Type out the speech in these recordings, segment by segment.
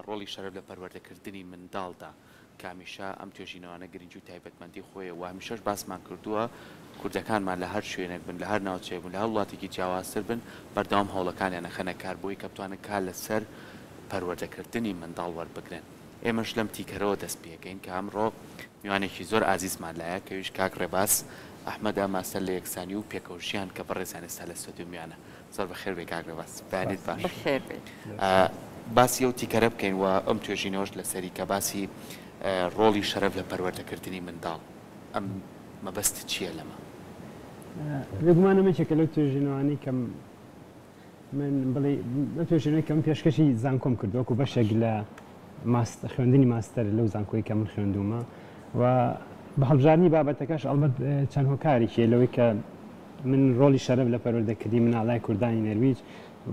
ڕۆڵی شەرەف لە پەروەردەکردنی منداڵدا، کە هەمیشە ئەم توێژینەوانە گرنگی و تایبەتمەندی خۆیە و هەمیشەش باسمان کردووە کوردەکانمان لە هەر شوێنێک بن، لە هەر ناوچەیەک بن، لە هەر وڵاتێکی جیاوازتر بن، بەردەوام هەوڵەکانیان ئەخەنە کار بۆی کە بتوانن کار لەسەر پەروەردەکردنی منداڵ وەربگرن. ئێمەش لەم تیکەرەوە دەست پێکەین کە ئەمڕۆ میوانێکی زۆر ئازیزمان لایە کە ئەویش کاک ڕێباز ئەحمەدە، ماستەر لە یەکسانی و پێکەوەژیان کە بەڕێزیان ئێستا لە ستۆدیۆ میوانە. زۆر بەخێر بێی کاک ڕێباز. بەیانیت باش. بەخێر بێی. باسی ئەو تیکەرە بکەین و ئەم توێژینەوەش لەسەری کە باسی ڕۆڵی شەرەف لە پەروەردەکردنی منداڵ ئەم مەبەستت چییە لەمە؟ بێگومان ئەمە یەکێکە لەو توێژینەوانەی کە من بڵێ لەو توێژینەوەی کە من پێشکەشی زانکۆم کرد وەکو بەشێک لە خوێندنی ماستەر لەو زانکۆی کە من خوێندوومە و بە هەڵبژاردنی بابەتەکەش ئەڵبەت چەند هۆکارێکی لەوەی کە من ڕۆڵی شەرەف لە پەروەردەکردنی مناڵ لای کوردانی نەرویج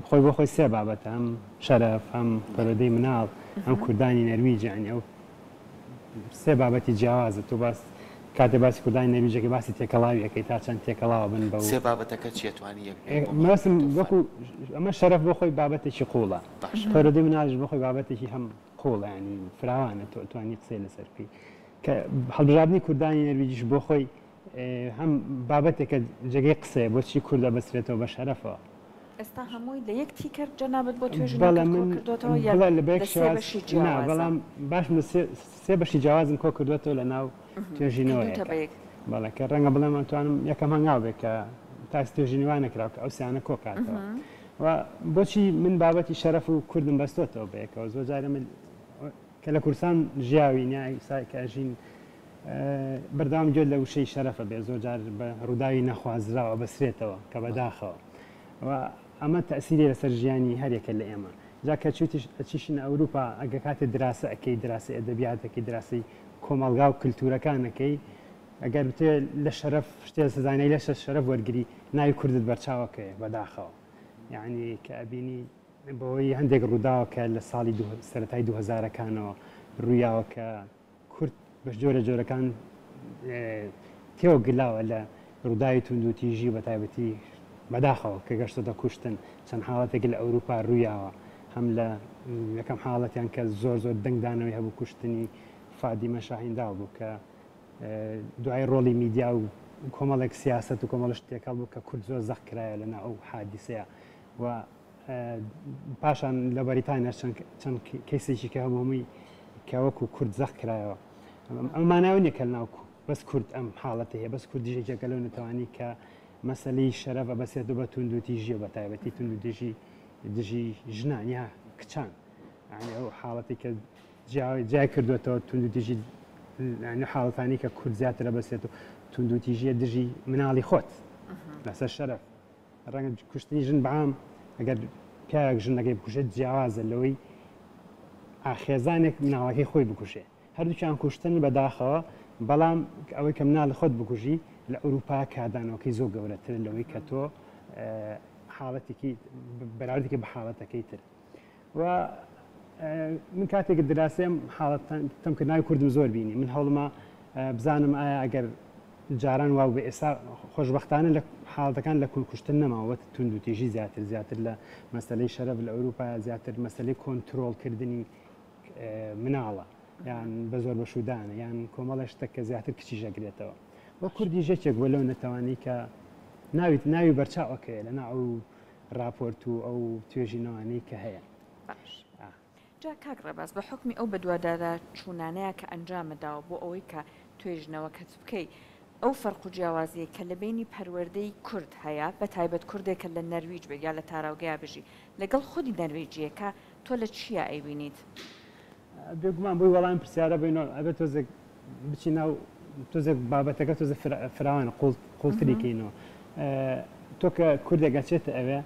خۆی بۆ خۆی سێ بابەتە هەم شەرەف هەم پەروەردەی مناڵ هەم کوردانی نەرویج یانی ئەو سێ بابەتی جیاوازە تۆ باس کاتێ باسی کوردانی نەرویجەکەی باسی تێکەڵاوی ئەکەی تا چەند تێکەڵاوە بن بەو سێ بابەتەکە چیە توانی یەک بێ بۆ مەبەستم وەکو ئەمە شەرەف بۆ خۆی بابەتێکی قوڵە باشە پەروەردەی مناڵیش بۆ خۆی بابەتێکی هەم قوڵە یانی فراوانە تۆ توانی قسەی لەسەر بکەی کە هەڵبژاردنی کوردانی نەرویجیش بۆ خۆی هەم بابەتێکە جێگەی قسەیە بۆچی کورد ئەبەسترێتەوە بە شەرەفەوە. ئێستا هەمووی لە یەک تیکەر جەنابت بۆ توێژینەوەکەت کۆ کردۆتەوە یان لە سێ بەشی جیاوازە؟ بەڵام باش من سێ بەشی جیاوازم کۆ کردۆتەوە لە ناو توێژینەوەیەکە. بەڵێ کە ڕەنگە بڵێم ئەتوانم یەکەم هەنگاو بێت کە تا ئێستا توێژینەوە نەکراوە کە ئەو سیانە کۆ کاتەوە. و بۆچی من بابەتی شەرەف و کوردم بەستۆتەوە بەیەکەوە زۆر جار ئێمە کە لە کوردستان ژیاوین یا ئێستا کە ئەژین بەردەوام گوێت لە وشەی شەرەفە بێ زۆر جار بە ڕووداوی نەخوازراو ئەبەسرێتەوە کە بەداخەوە و ئەمە تەئسیری لەسەر ژیانی هەریەکە لە ئێمە جا کە چوویتیش ئەچیشینە ئەوروپا ئەگە کاتێ دراسە ئەکەی دراسەی ئەدەبیات ئەکەی دراسەی کۆمەڵگا و کلتورەکان ئەکەی ئەگەر بتەوێ لە شەرەف شتێ زانیاری لەسەر شەرەف وەرگری ناوی کوردت بەرچاو ئەکەوێ بەداخەوە یعنی کە ئەبینی بەهۆی هەندێک ڕووداوە کە لە ساڵی سەرەتای دووهەزارەکانەوە ڕوویاوە کە کورد بە جۆرە جۆرەکان تێوە گلاوە لە ڕووداوی توندوتیژی و بەتایبەتی بەداخەوە کە گەشتۆتە کوشتن چەند حاڵەتێک لە ئەوروپا ڕوویاوە هەم لە یەکەم حاڵەتیان کە زۆر زۆر دەنگدانەوەی هەبوو کوشتنی فادیمە شاهینداڵ بوو کە دوای ڕۆڵی میدیا و کۆمەڵێک سیاسەت و کۆمەڵش تێکەڵ بوو کە کورد زۆر زەق کرایە لە ناو ئەو حادیسەیە و پاشان لە بەریتانیاش چەند کەیسێکی کە هەبوو هەمووی کە وەکو کورد زەق کرایەوە. ئەمە مانای ئەوە نییە کە لەناو بەس کورد ئەم حاڵەتە هەیە، بەس کوردیش یەکێکە لەو نەتەوانەی کە مەسەلەی شەرەف ئەبەسێتەوە بە توندوتیژی و بە تایبەتی توندوتیژی دژی ژنان یا کچان. یانی ئەو حاڵەتی کە جیای کردوێتەوە توندوتیژی یانی حاڵەتانی کە کورد زیاتر ئەبەسێت و توندوتیژیە دژی مناڵی خۆت لەسەر شەرەف. ڕەنگە کوشتنی ژن بەعام ئەگەر پیاوێک ژنەکەی بکوژێت جیاوازە لەوەی خێزانێک مناڵەکەی خۆی بکوژێ هەردووکیان کوشتن بەداخەوە بەڵام ئەوەی کە مناڵی خۆت بکوژی لە ئەوروپا کاردانەوەکەی زۆر گەورەترە لەوەی کە تۆ حاڵەتێکی بەراوردێکی بە حاڵەتەکەی تر و من کاتێک دراسەم حاڵەتم کرد ناوی کوردم زۆر بینی من هەوڵما بزانم ئایا ئەگەر جاران واو بێ ئێستا خۆشبەختانە لە حاڵەتەکان لە کوشتن نەماوە توندوتیژی زیاتر زیاتر لە مەسەلەی شەرەف لە ئەوروپا زیاتر مەسەلەی کۆنترۆڵکردنی مناڵە یان بە زۆر بەشودانە یان کۆمەڵە شتە کە زیاتر کچیش ئەگرێتەوە وە کوردیش یەکێک بووە لەو نەتەوانەی کە ناویت ناوی بەرچاو ئەکەوێ لە ناو ئەو راپۆرت و ئەو توێژینەوانەی کە هەیە. باش جا کاک ڕێباز بە حوکمی ئەو بەدواداداچوونانەیە کە ئەنجامت داوە بۆ ئەوەی کە توێژینەوەکەت بکەی ئەو فەرق و جیاوازیەی کە لە بەینی پەروەردەی کورد هەیە بە تایبەت کوردێک کە لە نەرویج بێت یا لە تاراوگەیا بژی لەگەڵ خودی نەرویجیەکە تۆ لە چیا ئەیبینیت؟ بێگومان بۆی وەڵامی پرسیارە بینەوە ئەبێت تۆزێک بچی ناو تۆزێک بابەتەکە تۆزێک فراوانە قوڵتری کەینەوە تۆ کە کوردێک ئەچێتە ئەوێ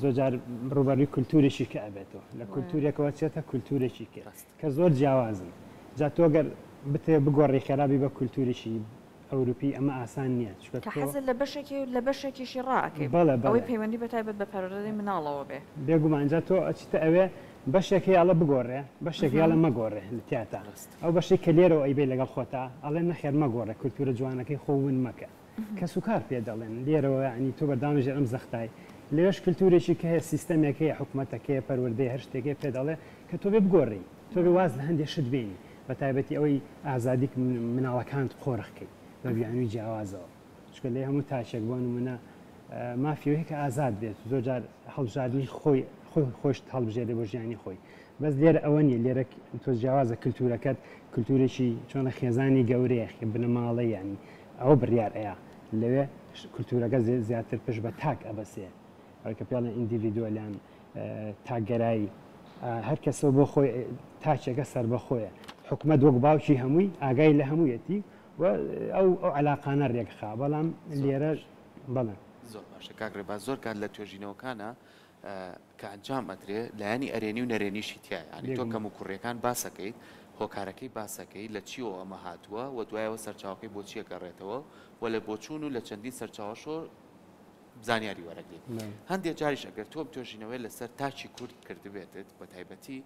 زۆر جار ڕووبەڕووی کولتوورێکی کە ئەبێتەوە لە کولتوورێکەوە چێتە کولتوورێکی کە کە زۆر جیاوازن جا تۆ گەر بتەوێ بگۆڕی خێرا بی بە کولتوورێکی ئەوروپی ئەمە ئاسان نییە چونکە کە حەزت لە بەشێکی و لە بەشێکیشی ڕائەکەی بەڵێ بەڵێ ئەوەی پەیوەندی بە تایبەت بە پەروەردەی مناڵەوە بێ. بێگومان جا تۆ ئەچیتە ئەوێ بەشێک هەیە ئەڵێ بگۆڕێ بەشێک هەیە ئەڵێ مەگۆڕێ لە تیاتا ئەو بەشەی کە لێرەوە ئەیبەی لەگەڵ خۆتا ئەڵێ نەخێر مەگۆڕێ کولتوورە جوانەکەی خۆ ون مەکە کەسوکار پێ دەڵێن لێرەوە یانی تۆ بەردەوام ژێر ئەم زەختای لەوێش کلتورێکی کە هەیە سیستەمێک هەیە حکومەتەکەیە پەروەردەی هەر شتێک هەیە پێ دەڵێ کە تۆ بێ بگۆڕی. تۆ بێ واز لە هەندێک شت بێنی بە تایبەتی ئەوەی ئازادی مناڵەکانت قۆرخ کەی بە بیانووی جیاوازەوە چونکە لێ هەموو تاکێک بۆ نمونە مافی ئەوەیە کە ئازاد بێت زۆر جار هەڵبژاردنی خۆی خۆی خۆشت هەڵبژێرێ بۆ ژیانی خۆی بەس لێرە ئەوە نییە لێرە تۆ جیاوازە کللتورەکەت کللتورێکی چۆنە خێزانی گەورەیە بنەماڵە ینی ئەوە بڕیار ئەیا لەوێ کللتورەکە زیاتر پشت بە تاک ئەبەسێ ئەوەی کە پێڵێن ئیندیڤیدوەل یان تاکگەرایی هەر کەسەوە بۆ خۆی تاکێکە سەربەخۆیە حکومەت وەک باوکی هەمووی ئاگای لە هەموویەتی و ئەو ئەو علاقانە رێکخا بەڵام لێرە بەڵێ. زۆر باشە کاک ڕێباز زۆر کات لە توێژینەوەکانا کە ئەنجام ئەدرێ لایەنی ئەرێنی و نەرێنیشی تیایە یانی تۆ کەم و کوڕیەکان باسەکەیت هۆکارەکەی باسەکەی لە چیەوە ئەمە هاتووە و دوایەوە سەرچاوەکەی بۆ چیە گەڕێتەوە و لە بۆچوون و لە چەندین سەرچاوەشەوە زانیاری وەرەگریت هەندێ جاریش ئەگەر تۆ توێژینەوەی لەسەر تاکی کورد کردبێتت بە تایبەتی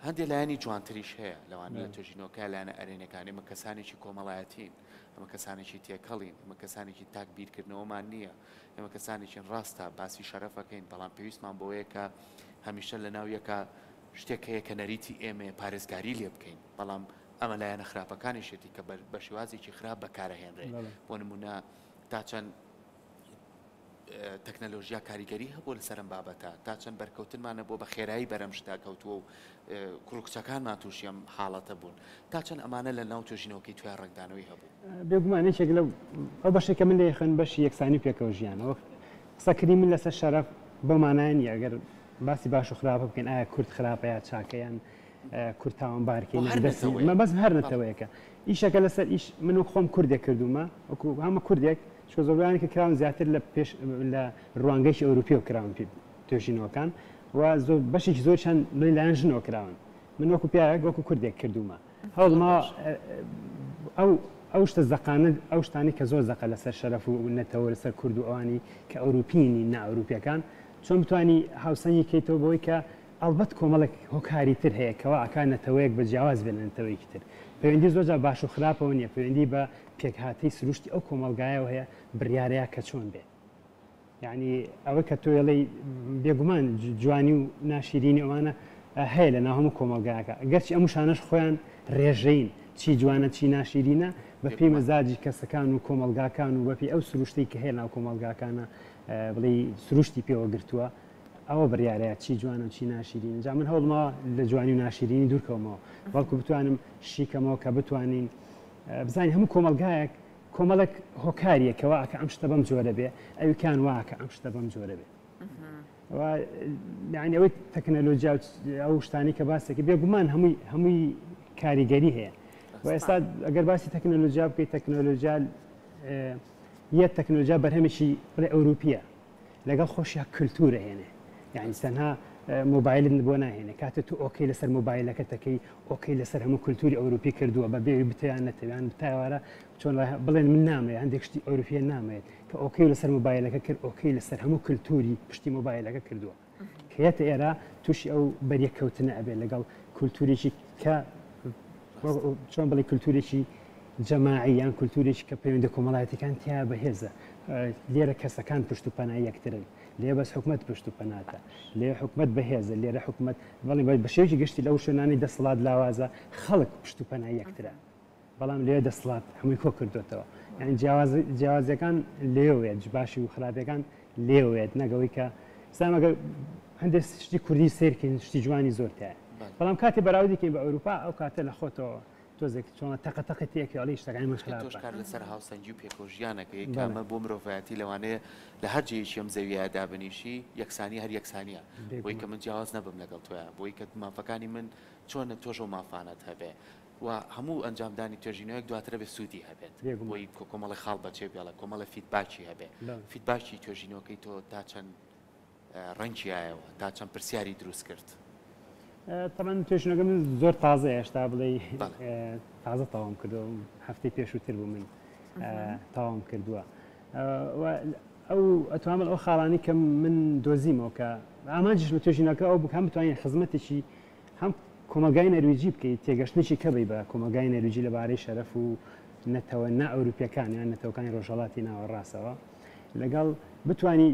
هەندێ لایەنی جوانتریش هەیە لەوانە لە توێژینەوەکە لایەنە ئەرێنەکان ئێمە کەسانێکی کۆمەڵایەتین ئەمە کەسانێکی تێکەڵین ئەمە کەسانێکی تاک بیرکردنەوەمان نییە ئێمە کەسانێکین ڕاستە باسی شەرەفەکەین بەڵام پێویستمان بەوەیە کە هەمیشە لە ناو یەکە شتێک هەیە کە نەریتی ئێمەیە پارێزگاری لێ بکەین بەڵام ئەمە لایەنە خراپەکانیشێتی کە بە شێوازێکی خراپ بەکارەهێنرێ بۆ نمونە تا چەند تەکنەلۆژیا کاریگەری هەبووە لەسەر ئەم بابەتە، تا چەند بەرکەوتنمان هەبووە بە خێرایی بەرەم شتە کەوتووە و کوڕ و کچەکانمان تووشی ئەم حاڵەتە بوون، تا چەند ئەمانە لە ناو توێژینەوەکەی تۆیا ڕەنگدانەوەی هەبوو؟ بێگومان یەکێک لەو ئەو بەشەی کە من لێی خوێندم بەشی یەکسانی و پێکەوە ژیانە وەک قسەکردنی من لەسەر شەرەف بەو مانایە نییە ئەگەر باسی باش و خراپە بکەین ئایا کورد خراپە یا چاکە یان کورد تاوانبار بۆ کەین هەر دەستی نەتەوەیەک مەبەستم هەر بەڵێ. نەتەوەیەکە ئیشەکە لەسەر ئیش من وەک خۆم کوردێک کردوومە وەکو هەمە کوردێک چونکە زۆربەیان کە کراون زیاتر لە پێش لە ڕوانگەیەکی ئەوروپیەوە کراون توێژینەوەکان و زۆر بەشێکی زۆریشان لە لایەن ژنەوە کراون من وەکو پیاوێک وەکو کوردێک کردوومە هەوڵماوە ئەو ئەو شتە زەقانە ئەو شتانی کە زۆر زەقە لەسەر شەرەف و نەتەوە لەسەر کورد و ئەوانی کە ئەوروپینی نا ئەوروپیەکان چۆن بتانی هاوسەنگی کەیتەوە بەوەی کە ئەڵبەت کۆمەڵێک هۆکاری تر هەیە کەوا ئەکا نەتەوەیەک بە جیاواز بێت لە نەتەوەیەکی تر. پەیوەندی زۆر جار باش و خراپەوە نییە، پەیوەندی بە پێکهاتەی سروشتی ئەو کۆمەڵگایەوە هەیە بڕیارەیە کە چۆن بێت. یەعنی ئەوەی کە تۆ ئەڵێی بێگومان جوانی و ناشیرینی ئەوانە هەیە لە ناو هەموو کۆمەڵگایەکە. گەرچی ئەم وشانەش خۆیان ڕێژەیین، چی جوانە چی ناشیرینە بە پێی مەزاجی کەسەکان و کۆمەڵگاکان و بە پێی ئەو سروشتەی کە هەیە ناو کۆمەڵگاکانە بڵێی سروشتی پێوە گرتووە. ئەوە بڕیارەیە چی جوانە و چی ناشیرینە جا من هەوڵماوە لە جوانی و ناشیرینی دوورکەومەوە بەڵکو بتوانم شیکەمەوە کە بتوانین بزانین هەموو کۆمەڵگایەک کۆمەڵێک هۆکاریە کە وا ئەکا ئەم شتە بەم جۆرە بێ ئەویکان وا ئەکا ئەم شتە بەم جۆرە بێ یعنی ئەوەی تەکنەلۆجیا ئەو شتانی کە باسێکی بێگومان هەمووی هەمووی کاریگەری هەیە و ئێستا ئەگەر باسی تەکنەلۆجیا بکەیت تەکنەلۆجیا یە تەکنەلۆجیا بەرهەمێکی بڵێ ئەوروپیە لەگەڵ خۆشیا کلتور ئەهێنێ یانی تەنها مۆبایلت بۆ ناهێنێ کاتێ تۆ okay لەسەر مۆبایلەکەت دەکەی okay لەسەر هەموو کلتوری ئەوروپی کردووە بە بێ بتەیان نەتەویان بتایوارە چۆن بڵێن من نامەوێت هەندێک شتی ئەوروپیە نامەوێت کە okay لەسەر مۆبایلەکە کرد okay لەسەر هەموو کلتوری پشتی مۆبایلەکە کردووە کە یەتە ئێرە تووشی ئەو بەریەککەوتنە ئەبێت لەگەڵ کولتوورێکی کە چۆن بڵێ کولتوورێکی جەماعی یان کولتوورێکی کە پەیوەندە کۆمەڵایەتیەکان تیا بەهێزە لێرە کەسەکان پشت و پەنای یەکترن لێ بەس حکومت پشت و پەناتە لێ حکومت بەهێزە لێرە حکومت بەڵێ بە شێوەیەکی گشتی لەو شوێنانی دەسەڵات لاوازە خەڵک پشت و پەنای یەکترە بەڵام لەوێ دەسڵات هەمووی کۆ کردوێتەوە یعنی جیاوازیەکان لێوێت باشی و خراپەکان لێوێت نەگەوەی کە سامەگە هەندێک شتی کوردی سیرکەین شتی جوانی زۆر تایە بەڵام کاتی بەراوردیکەین بە ئەوروپا ئەو کاتە لە خۆتەوە تۆزێک چۆنە تەقە تەقی تێکی ئەڵێی شتەکانی من خراپە. تۆش کار لەسەر هاوسەنگی و پێکەوە ژیانەکەی کە ئەمە بۆ مرۆڤایەتی لەوانەیە لە هەر جێیەکی ئەم زەویە دابنیشی یەکسانی هەر یەکسانیە بۆی کە من جیاواز نەبم لەگەڵ تۆیا بۆی کە مافەکانی من چۆنە تۆش ئەو مافانەت هەبێ و هەموو ئەنجامدانی توێژینەوەیەک دواتر ئەبێ سوودی هەبێت بۆی کۆمەڵی خاڵ بەجێ بێڵێ کۆمەڵی feedback ی هەبێ feedback ی توێژینەوەکەی تۆ تا چەند ڕەنگیایەوە تا چەند پرسیاری دروست کرد؟ تەبعەن توێژینەوەکە من زۆر تازە هێشتا بڵێ تازە تەواوم کردووە هەفتەی پێشووتر بوو من تەواوم کردووە ئەو ئەتوانم ئەو خاڵانی کە من دۆزیمەوە کە ئامانجیش لە توێژینەوەکە ئەو بوو هەم بتوانین خزمەتێکی هەم کۆمەڵگای نەرویجی بکەیت تێگەشتنێکی کەبی بە کۆمەڵگای نەرویجی لەبارەی شەرەف و نەتەوە نا ئەوروپیەکان یان نەتەوەکانی ڕۆژهەڵاتی ناوەڕاستەوە لەگەڵ بتانی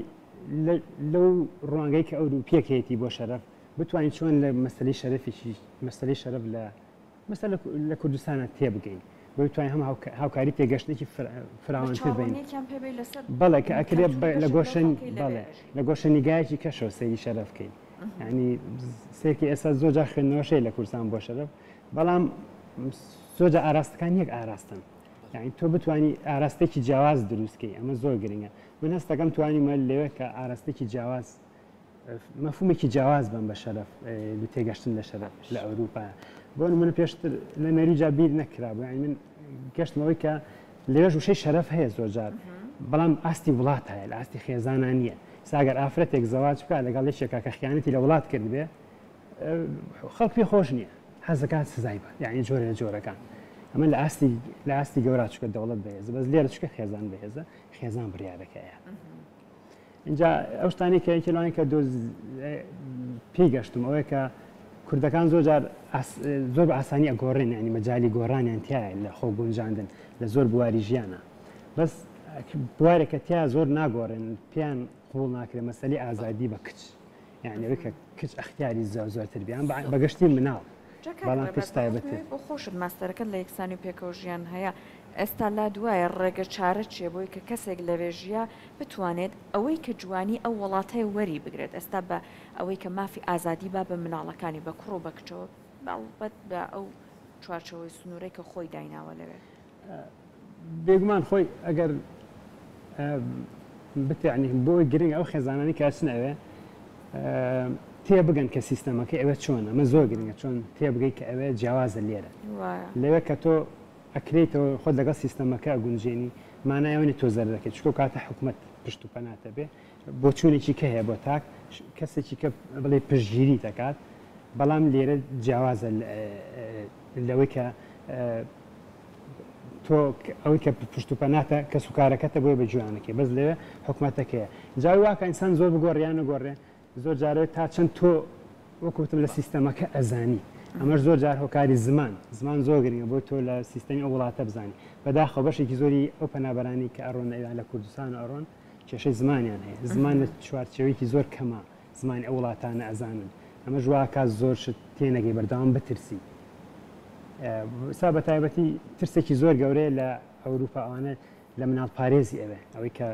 لەو ڕوانگەی کە ئەوروپیەک هەیەتی بۆ شەرەف بتوانین چۆن لە مەسەلەی شەرەفێکی مەسەلەی شەرەف لە مەسە لە کوردستانە تێبگەین بۆی بتوانین هەم هاوکاری تێگەشتێکی فراوانتر بین بەڵێ کە ئەکرێ لە گۆشەن بەڵێ لە گۆشە نیگایەکی کەشەوە سەیری شەرەف بکەین ینی سێکی ئێستا زۆر جار خوێندنەوەشەی لە کوردستان بۆ شەرەف بەڵام زۆر جار ئاراستەکان یەک ئاراستن یعنی تۆ بتانی ئاراستێکی جیاواز دروستکەی ئەمە زۆر گرنگە من هەستەکەم توانیمە لەوێ کە ئاراستێکی جیاواز مەفهومێکی جیاواز بەم بە شەرەف و تێگەشتن لە شەرەف لە ئەوروپا بۆ نمونە پێشتر لە نەرویجا بیر نەکرابوو یعنی من گەشتمەوەی کە لەوێش وشەی شەرەف هەیە زۆر جار بەڵام ئاستی وڵات هەیە لە ئاستی خێزانە نییە ساگەر ئافرەتێک زەواج بکە لەگەڵ یەکێکا کە خیانەتی لە وڵات کردبێ خەڵک پێ خۆش نییە حەزەکات سزای بە یعنی جۆرە لە جۆرەکان ئەمە لە ئاستی لە ئاستی گەورا چکە دەوڵەت بەهێزە بەس لێرە چکە خێزان بەهێزە خێزان بڕیارەکەیە ئینجا ئەو شتانەی کە یەکێ لەوانەی کە دۆز پێی گەشتم ئەوەیە کە کوردەکان زۆر جار زۆر بە ئاسانی ئەگۆڕێن یعنی مەجالی گۆڕانیان تایە لە خۆ گونجاندن لە زۆر بواری ژیانە بەس بوارێکە تیا زۆر ناگۆڕێن پێیان قبوڵ ناکرێ مەسەلی ئازادی بە کچ یعنی ئەوەی کە کچ ئەختیاری زۆر زۆرتر بیان بەگشتی مناڵ جا کاک بەڵام ڕێباز کچ بە تایبەتتر. حوکمی بۆ خۆشت ماستەرەکەت لە یەکسانی و پێکەوە ژیان هەیە ئێستا لات وایە ڕێگە چارە چیە بۆی کە کەسێک لەوێ ژیا بتوانێت ئەوەی کە جوانی ئەو وەڵاتەیە وەری بگرێت ئێستا بە ئەوەی کە مافی ئازادی با بە مناڵەکانی بە کوڕ و بە کچەوە ئەڵبەت بە ئەو چوارچێوەی سنوورەی کە خۆی دایناوە لەوێ. بێگومان خۆی ئەگەر بتعنی بۆ گرنگ ئەو خێزانانی کە ئەچنە ئەوێ تێبگەن کە سیستەمەکەی ئەوێ چۆن ئەمە زۆر گرنگە چۆن تێبگەی کە ئەوێ جیاوازە لێرە لەوێ کە تۆ ئەکرێیتەوە خۆت لەگەڵ سیستەمەکە ئەگونجێنی مانای ئەوە نیە تۆ زەرەر دەکەی چونکە ئەو کاتە حکومەت پشت و پەنات ئەبێ بۆچوونێکی کە هەیە بۆ تاک کەسێکی کە بڵێ پشتگیری دەکات بەڵام لێرە جیاوازە لەوەی کە تۆ ئەوەی کە پشت و پەناتە کەس و کارەکەتە بۆیە بە گوێیانەکەی بەس لەوێ حکومەتەکەیە جا واکە ئینسان زۆر بگۆڕێ یان نەگۆڕێ زۆر جارێ تا چەند تۆ وەکو وتم لە سیستەمەکە ئەزانی ئەمەش زۆر جار هۆکاری زمان زمان زۆر گرنگە بۆی تۆ لە سیستەمی ئەو وڵاتە بزانی بەداخەوە بەشێکی زۆری ئەو پەنابەرانی کە ئەڕۆن ئەویان لە کوردستان ئەڕۆن کێشەی زمانیان هەیە زمان لە چوارچێوەیەکی زۆر کەمە زمانی ئەو وڵاتانە ئەزانن ئەمەش واکات زۆر شت تێنەگەی بەردەوام بترسی سا بە تایبەتی ترسێکی زۆر گەورەیە لە ئەوروپا ئەوانە لە مناڵ پارێزی ئەوێ ئەوەی کە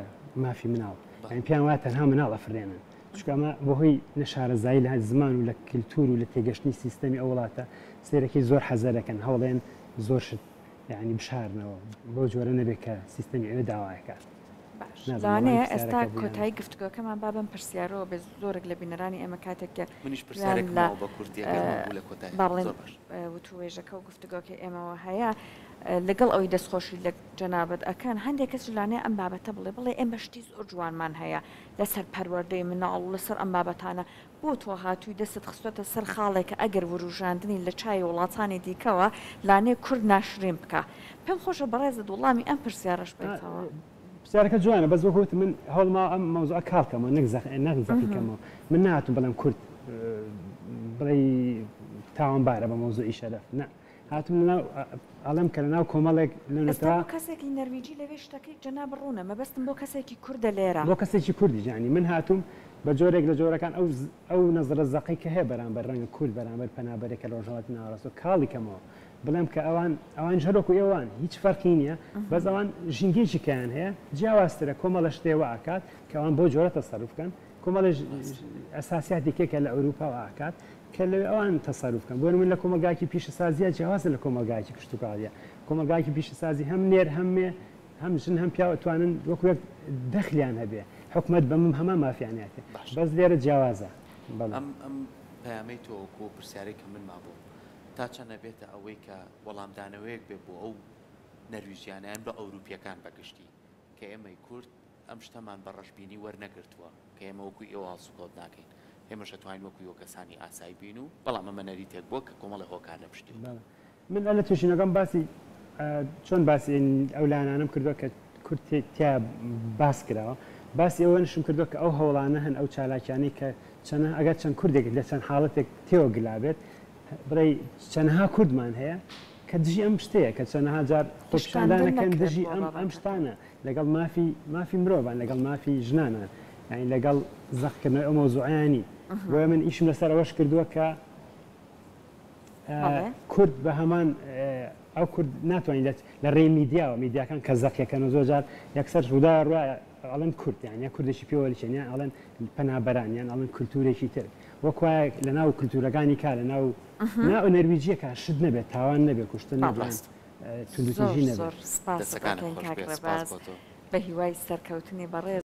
مافی مناڵ یانی پێیان وایە تەنها مناڵ ئەفرێنن چونکە ئەمە بەهۆی نەشارەزایی لە زمان و لە کلتور و لە تێگەشتنی سیستەمی ئەو وڵاتە سەیرەکەی زۆر حەزەرەکەن هەوڵێن زۆر شت یعنی بشارنەوە بەو جۆرە نەبێت کە سیستەمی ئەوێ داوایەکات. باش لەوانەیە ئێستا کۆتایی گفتوگۆکەمان با بەم پرسیارەوە بێت زۆرێک لە بینەرانی ئێمە کاتێک کە منیش پرسیارێکم ماوە بە کوردی ئەگەر مابوو لە کۆتایی با بڵێین زۆر باش. وتووێژەکە و گفتوگۆکەی ئێمەوە هەیە لەگەڵ ئەوەی دەستخۆشی لە جەنابت ئەکەن هەندێک کەس لانەیە ئەم بابەتە بڵێ بڵێ ئێمە شتی زۆر جوانمان هەیە لەسەر پەروەردەی مناڵ و لەسەر ئەم بابەتانە بۆ تۆ هاتووی دەستت خستۆتە سەر خاڵێک کە ئەگەر وروژاندنی لە چاوی وڵاتانی دیکەوە لانەیە کورد ناشرین بکا پێم خۆشە بەڕێزت وڵامی ئەم پرسیارەش بەیتەوە. پرسیارەکە جوانە بەس وەک وتم من هەوڵماوە ئەم مەوزوعە کاڵ کەمەوە نەک زەق نەک زەقی کەمەوە من نەهاتووم بڵێم کورد بڵێی تاوانبارە بە مەوزوعی شەرەف نا هاتووم لەناو ئەڵێم کە لەناو کۆمەڵێک لەو ئێستا نەتەوە بۆ کەسێکی نەرویجی لەوێ شتەکەی جەناب ڕوونە مەبەستم بۆ کەسێکی کوردە لێرە. بۆ کەسێکی کوردیش یانی من هاتووم بە جۆرێک لە جۆرەکان ئەو ئەو نەزرە زەقەی کە هەیە بەرامبەر ڕەنگە کورد بەرامبەر پەنابەرێک کە لە ڕۆژهەڵاتی ناوەڕاستەوە کاڵی کەمەوە بڵێم کە ئەوان ئەوانیش هەر وەکو ئێوەن هیچ فەرقی نییە بەس ئەوان ژینگەیەکی کەیان هەیە جیاوازترە کۆمەڵە شتێ وا ئەکات کە ئەوان بەو جۆرە تەسەروف بکەن کۆمەڵێ ئەساسیاتی کێ کە لە ئەوروپا وا ئەکات کە لەوێ ئەوان تەسەروف بکەن بۆ نموونە لە کۆمەڵگایەکی پیشەسازییا جیاوازە لە کۆمەڵگایەکی کشتوکاڵییا کۆمەڵگایەکی پیشەسازی هەم نێر هەم مێ هەم ژن هەم پیاو ئەتوانن وەکو یەک دەخلیان هەبێ حکومەت بەم هەمان مافیان هەیە باش بەس لێرە جیاوازە بەڵێ. ئەم ئەم پەیامەی تۆ وەکو ئەو پرسیارەی کە من مابوو تا چەند ئەبێتە ئەوەی کە وەڵامدانەوەیەک بێ بۆ ئەو نەرویجیانە یان بە ئەوروپییەکان بە گشتی کە ئێمەی کورد ئەم شتەمان بە ڕەشبینی وەرنەگرتووە کە ئێمە وەکو ئێوە هەڵسوکەوت ناکەین ئێمەش ئەتوانین وەکو ئێوە کەسانی ئاسایی بین و بەڵام ئەمە نەریتێک بووە کە کۆمەڵێ هۆکار لە پشتیەوە بوو. بەڵێ من لە توێژینەوەکەم باسی چۆن باسی ئەو لایەنانەم کردووە کە کورد تیا باس کراوە باسی ئەوەنشم کردووە کە ئەو هەوڵانە هەن ئەو چالاکیانەی کە چەند ئەگەر چەند کوردێک لە چەند حاڵەتێک تێوە گلابێت بڵێی چەنەها کوردمان هەیە کە دژی ئەم شتەیە کە چەنەها جار خۆپیشاندانەکەن دژی ئەم ئەم شتانە لەگەڵ مافی مافی مرۆڤان لەگەڵ مافی ژنانان یانی لەگەڵ زەقکردنەوەی ئەو مەوزوعیان نین. بۆیە من ئیشم لەسەر ئەوەش کردووە کە کورد بە هەمان ئەو کورد ناتوانین لە ڕێی میدیاوە میدیاکان کە زەقیەکەن و زۆر جار یەکسەر ڕوودا ڕوا ئەڵێن کورد یان یا کوردێکی پێوە لچێن یان ئەڵێن پەنابەران یان ئەڵێن کولتوورێکی تر وەک وایە لە ناو کولتوورەکانی کا لە ناو ناو نەرویجیەکە شت نەبێت تاوان نەبێت کوشتن نەبێت توندوتیژی زۆر نەبێت. زۆر سپاست دەستەکانت ئەکەین خۆش کاک بێت سپاس ڕێباز بۆ تۆ. بە هیوای سەرکەوتنی بەڕێز.